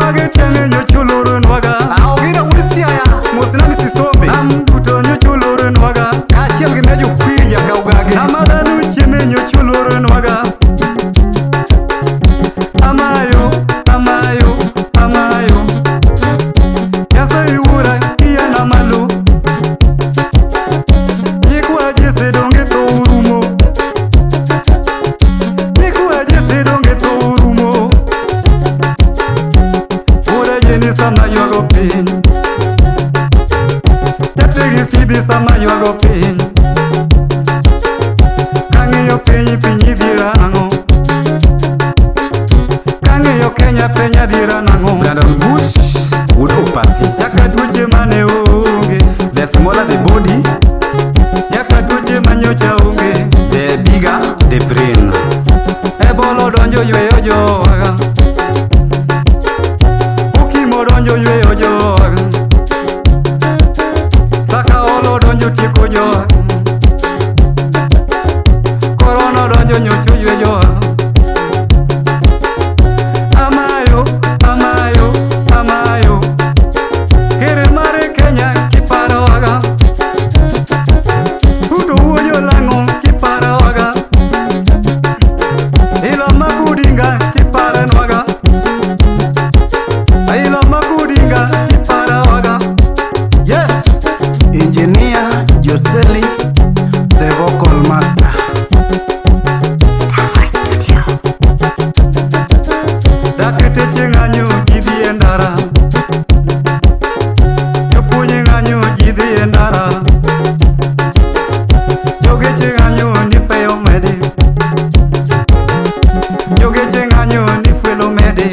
Jomage tiang'e nyocha oloronwaga. Aogina wuod Siaya, mosna Mrs. Sombe. Nam duto nyocha oloronwaga. Kaachiel gi Mejo Kwiri nyaka Ugage. Nama dhano chieme nyocha oloronwaga. Amayo, amayo, amayo. Nyasaye wuora iyana malo. Nyikwa Jesse donge tho orumo. Nyikwa Jesse donge tho orumo. Wuora Jeni sama ywago piny. Nyathigi Phoebe sama ywago piny. Kang'iyo piny piny idhiera nang'o? Kang'iyo Kenya piny adhiera nang'o? Brandon Bush, wuod Opasi. Nyaka tuoche mane onge. The smaller the body, Nyaka tuoche manyocha onge. the bigger the brain. Ebola odonjo yweyo joga. Ukimwi odonjo yweyo joga. Sakaolo odonjo tieko joga. Korona odonjo nyocha oywe joga. Amayo, amayo, amayo. Ker mar Kenya kiparowaga. Ruto wuo jolang'o kiparowaga. Ilo Odinga kiparanwaga. Ilo Odinga kiparowaga. Yes! Engineer Joseli, the vocal master. Star Studio. Dakteche ng'anyo ji dhi e ndara. Jopuonj ng'anyo ji dhi e ndara. Jogeche ng'anyo ni fare omedi. Jogeche ng'anyo ni fuel omedi.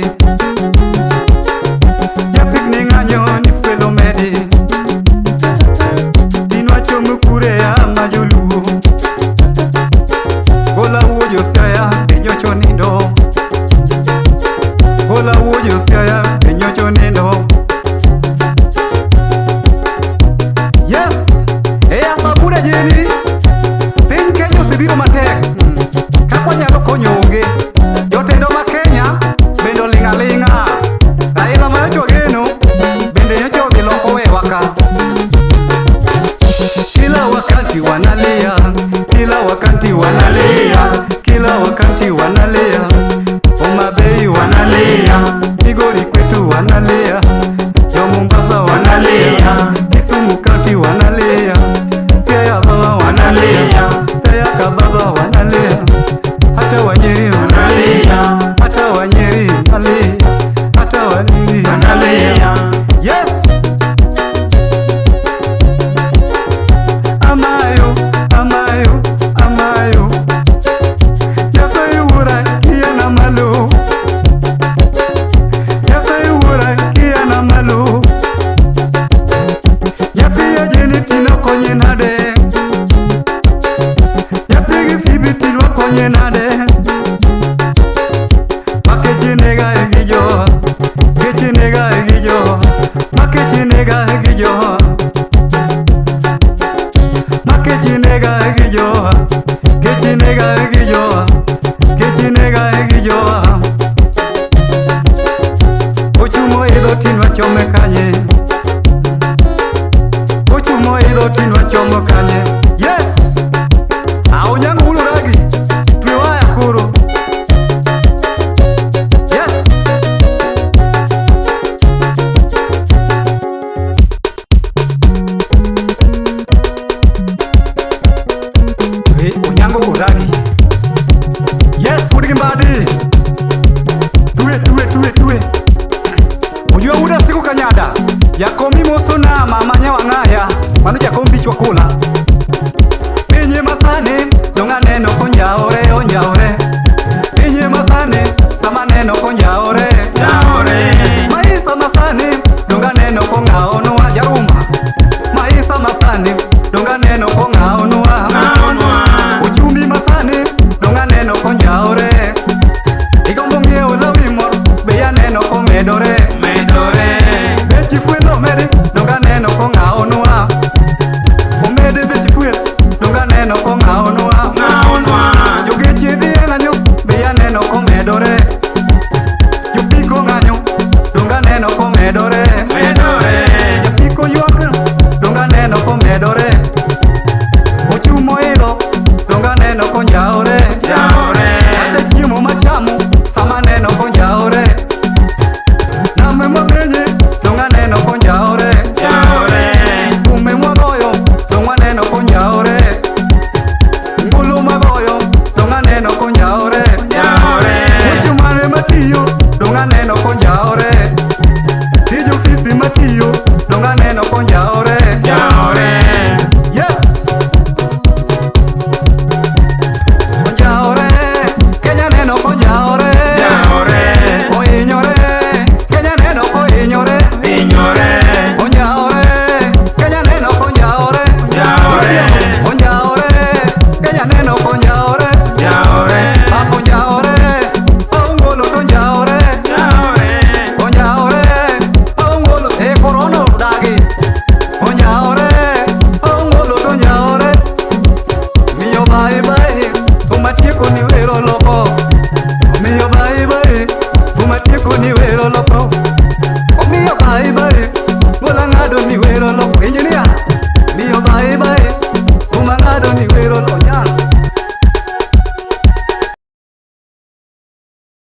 Japikni ng'anyo ni fuel omedi. Din wachom kure ama joluo. Gola wuo jo Siaya be nyocha onindo. Gola wuo jo Siaya be nyocha onindo. Yes! E asabuda jeni. Piny Kenya osebiro matek. Kaka wanyalo konyo onge. Jotelo ma Kenya bende oling' aling'a. Raila ma nyocha ogeno bende nyocha odhi loko owewa ka. Kila wakati wanalia, kila wakati wanalia, kila wakati wanalia. Homa Bay wanalia, Migori kwetu wanalia, yo Mombasa wanalia, Kisumu County wanalia, Siaya baba wanalia, Siaya kababa wanalia, hata Wanyeri wanalia, hata Wanyeri wanalia, hata Wanyeri wanalia. Yes! Amayo, amayo, amayo. Nyasaye wuora kiyana malo. Nyasaye wuora kiyana malo. Nyathi Ajeni tino konye nade? Nyathi gi Phoebe tino konye nade? Makeche nega e gi joa.